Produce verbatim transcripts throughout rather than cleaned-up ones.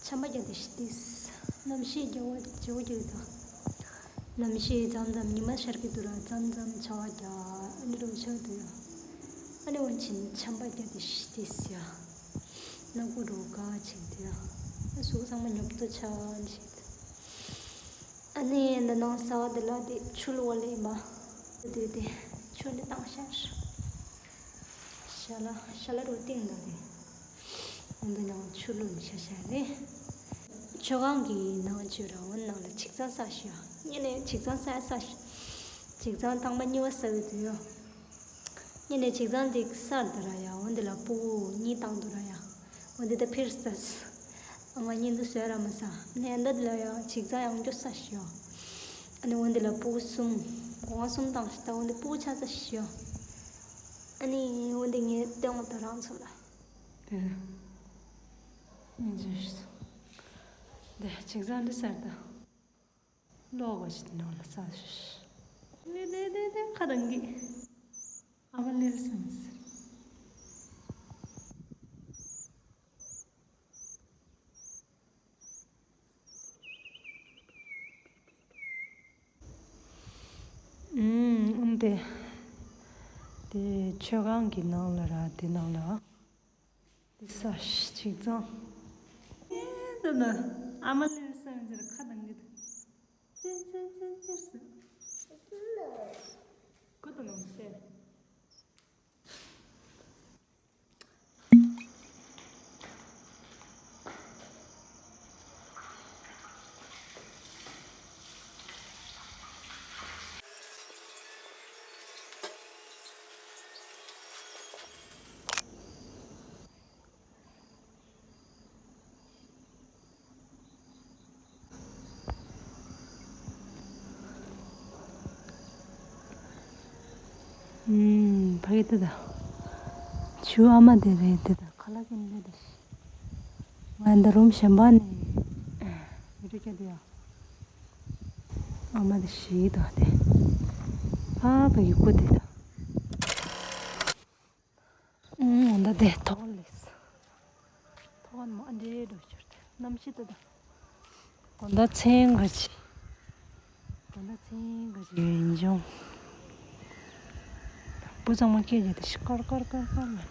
ཆམ་པ་རྒྱག་དེ་ཤི་ཏིས། གནམ་གཤིས་རྒྱ་བོ་རྒྱ་བོ་རྒྱག་དང་། གནམ་གཤིས་མཚམས་མཚམས་ཉི་མ་ཤར་གི་འདུག་ར། མཚམས་མཚམས་བྱ་བ་རྒྱག་ཨ་ནི་རུ་ཆགས་འདུག་ཡ། ཨ་ནི་འོན་ཆེན་ཆམ་པ་རྒྱག་དེ་ཤི་ཏིས་ཡ། སྣ་ཁུག་རུ་ག་ཆེན་འདུག་ཡ། ཨ་གཟུགས་ཚང་མ་ཉོབ་ཏོ་ཆགས་ཨ་ནི་ཤི། ཨ་ནི་འདི་ནང་ས་བ་འདི་ལ་དེ་ཆུ་བླུགས་པ་ལས་མ། དེ་དེ་ཆུ་ནི་བཏང་ཤར། ཤ་ལ་ཤ་ལ་རུ་ཏིང་འདི་དེ། འདི་ནང་ཆུ་བླུགས་ཤ་ཤ་རེད། མཆོད་ཁང་གི་ནང་ཆུ་ར་འོན་ནང་ལ་ཆིག་ཚང་ས་ཤ། ཉེ་ནས་ཆིག་ཚང་ས་ས་ཤ། ཆིག་ཚང་དང་པ་གཉིས་པ་ས་བའི་དུ་ཡོ། ཉེ་ནས་ཆིག་ཚང་འདི་གསར་དུ་ར་ཡ་འོན་འདི་ལ་སྤུ་གུ་གཉིས་བཏང་དུ་ར་ཡ། འོ་འདི་ད་ཕིར་ས། ཨ་མ་གཉིས་འདུག་ཟེར་ར་མ་ས། ནས་འདི་ལ་ཡང་ཆིག་རྩང་ཡང་སྐྱོ་ས་ཞིག་ཡོད། ཨ་ནི་འོ་འདི་ལ་སྤུ་གསུམ། སྒོ་ང་གསུམ་བཏང་ཞིག་ད་འོ་འདི་སྤུ་ཆ་ས་ཞིག་ཡོད། ཨ་ནི་འོ་འདི་ངས་སྟོན་འོ་ད་རང་ཚོ་ལ། དེ་རེད། ངས་བརྗོད་ཞིག་འདི་ཆིག་རྩང་འདི་ཟེར་ད། ལོག་ག་ཞིག་ནང་ལ་ས་ཞིག་དེ་དེ་དེ་དེ་ཁ་དང་གི་ཨ་མ་ལེར་སེམས་ཟེར། ཨུམ། ཨུམ། དེ་དེ་མཆོད་ཁང་གི་ནང་ལ་ར། དེ་ནང་ལ་དེ་ས་ཞིག་ཅིག་ཙང་། ཨེ་ད་ན་ཨ་མ་ལེར་སེམས་ཟེར་ཁ་དང་གི་ད། ཙེར་ཙེར་ཙེར་ཙེར་ཟེར། ཀུ་ཏུ་ནང་ཟེར། ཨུམ། ཕ་གི་ཏི་ད། ཆུ་ཨ་མ་དེ་རེད་དེ་ད་ཁ་ལག་གིན་རེད་དེ། ང་འདི་རུམ་གཞན་པ་ནས་མི་རིགས་ཀྱི་དེ་ཡ། ཨ་མ་དེ་ཞིག་ད་དེ། ཨ་ཕ་གི་སྐུ་དེ་ད། ཨུང་། ད་དེ་ཐོག་ལེས། ཐོག་མ་འདྲེ་འགྲོ་ཆུར་དེ་གནམ་གཤིས་ད་ད། གོ་ད་ཚན་ག་ཅི། གོ་ད་ཚན་ག་ཅི་ཡིན་ཅུང་། སྤུ་ཚང་མ་སྐད་རྒྱག་དེ་ཤི་ཀར་ཀར་ཀར་ཀར་མ་ནི།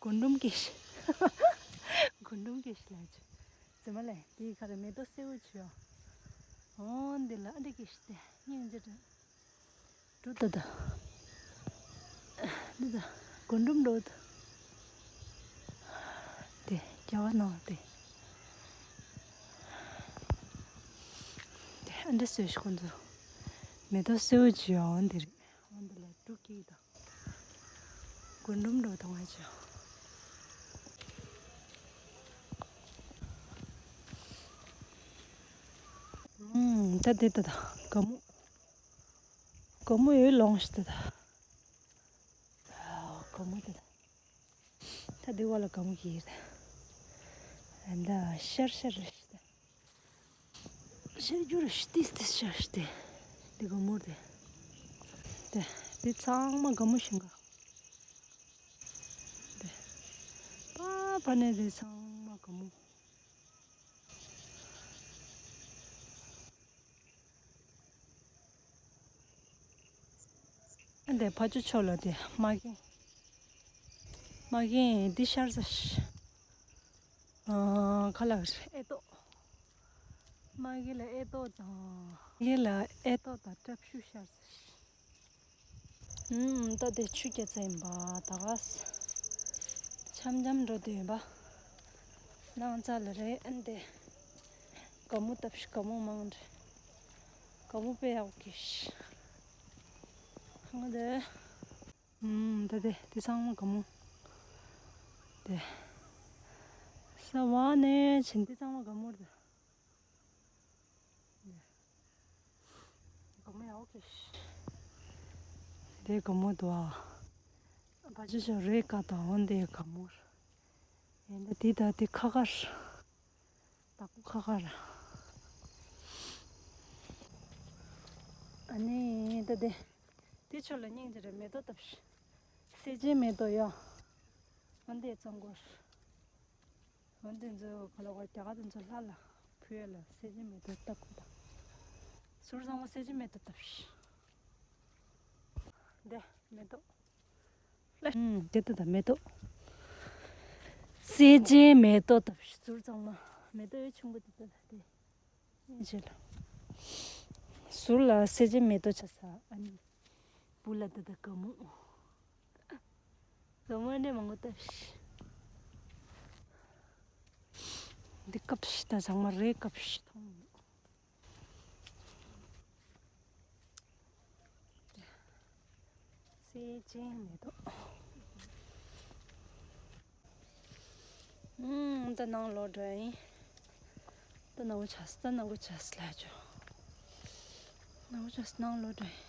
རྒུན་འབྲུམ་སྐྱེས་ཤིག་རྒུན་འབྲུམ་སྐྱེས་ཤིག་ལ་ཅི། ཙི་མ་ལས་དེའི་ཁ་རེ་མེ་ཏོག་སེར་པོ་ཆུ། འོ་འདི་ལ་ཨ་འདྲ་སྐྱེས་ཤིག་སྟེ་སྙིང་རྗེ་དྲན། འབྲུ་ཏོ་ཏོ། འདི་ད་རྒུན་འབྲུམ་འགྲོ་ཏོ། དེ་རྒྱ་བ་ནང་དེ། དེ་ཨ་འདྲ་སོས་ཤིག་ཁོང་ཚོ། མེ་ཏོག་སེར་པོ་ཆུ་འོ་འདི་རེད། འོ་འདི་ལ་འབྲུ་སྐྱེས་ད། རྒུན་འབྲུམ་འགྲོ་དང་བ་ཅོ། ཨུམ། ད་དེ་ད་ད་ག་མོ། ག་མོ་ཡོད་ལོང་ཤི་ད་ད། ག་མོ་ད་ད། ད་དེ་བ་ལ་ག་མོ་གི་ཡོད་ད། ད་ཤར་ཤར་རེ་ཤི་ད། ཤར་རྒྱུ་རེ་ཤི་ཏིས་ཏིས་ཤར་ཤི་ཏེ། དེ་ག་མོ་དེ། དེ་དེ་ཚང་མ་ག་མོ་ཤིང་ག་དེ། པ་པ་ནས་དེ་ཚང་མ་ག་མོ། ཨ་འདི་ཕ་ཆུ་ཆོ་ལ་དེ་མ་གིན། མ་གིན་འདི་ཤར་ས་ཤ། ཨ་ཁ་ལག་ཨེ་ཏོ། མ་གི་ལ་ཨེ་ཏོ་དང་། གི་ལ་ཨེ་ཏོ་དང་ཏྲབ་ཤུ་ཤར་ས་ཤ། ཨུམ། ད་དེ་ཆུ་རྒྱ་ཚ་ཡིན་པ་ད་ག་ས། འཆམ་འཆམ་འགྲོ་དུས་ཡིན་པ། ནང་ཚ་ལ་རེད་ཨན་དེ། ག་མོ་བཏབ་ཤི་ག་མོ་མང་རེད། ག་མོ་དཔེ་ཡག་གི་ཤི། ཧང་དེ། ཨུམ། ད་དེ་དེ་ཚང་མ་ག་མོ། དེ། ས་བ་ནས་ཕྱིན་དེ་ཚང་མ་ག་མོ་རེད། དེ་དགའ་མོ་འདུག་ཨ། བ་ཅི་ཤོ་རེ་ཀ་དང་འོན་དེ་དགའ་མོ། ཡིན་ད་དེ་ད་དེ་ཁ་ཁར། ད་ཁ་ཁར། ཨ་ནི་ད་དེ། དེ་ཆོ་ལ་སྙིང་རྗེ་རེད། མེ་ཏོག་བཏབ་ཤི། སེ་ཆེན་མེ་ཏོག་ཡ། འོན་དེ་གཙང་གོར། འོན་ཏེ་ཚོ་ག་ལ་བར་རྒྱ་གར་དེ་ཚོ་ལྷ་ལ་ཕུལ་ཡ་ལ་སེ་ཆེན་མེ་ཏོག་བཏབ་ཁུ་དང་། ཟུར་ཚང་མ་སེ་ཆེན་མེ་ཏོག་བཏབ་ཤི། འདི་མེ་ཏོག་ཨུམ། དེ་ལྟ་དང་མེ་ཏོག་སེ་ཆེན་མེ་ཏོག་བཏབ་ཤི། ཟུར་ཚང་མ་མེ་ཏོག་ཡོད་ཆུང་པོ་དེ་ལྟ་དང་དེ། ཨེ་ཆེ་ལ། ཟུར་ལ་སེ་ཆེན་མེ་ཏོག་ཆ་ས་ཨ་ནི། བུ་ལ་དེ་ལྟ་དགའ་མོ། དགའ་མོ་འདྲེ་མང་པོ་བཏབ་ཤི། འདི་སྐབས་ཤི་ད་ཚང་མ་རེད་སྐབས་ཤི་མཐོང་མི་འདུག་སེ་ཆེན་མེ་ཏོག་ཨུམ། ད་ནང་ལོག་འགྲོ་ཡིན། ད་ནང་གོ་ཆས་ད་ནང་གོ་ཆས་ལ་ཅོ། ནང་གོ་ཆས་ནང་ལོག་འགྲོ་ཡིན།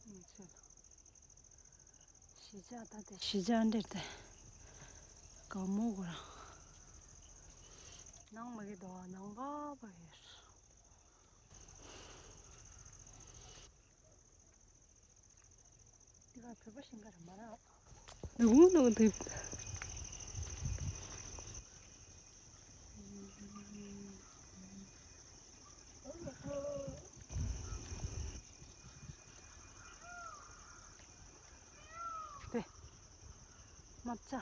ཨུམ་ཆེ་ལ། གཞིས་ཆགས་ད་དེ་གཞིས་ཆགས་འདིར་དེ་དགའ་མོ་གོ་རང་། ནང་མ་གི་དོ་ནང་པ་པ་ཡོད། དེ་ག་བོད་པ་ཤིང་ག་རེ་མ་ར། ནུ་ནུ་དེ། དེ། མ་བྱ།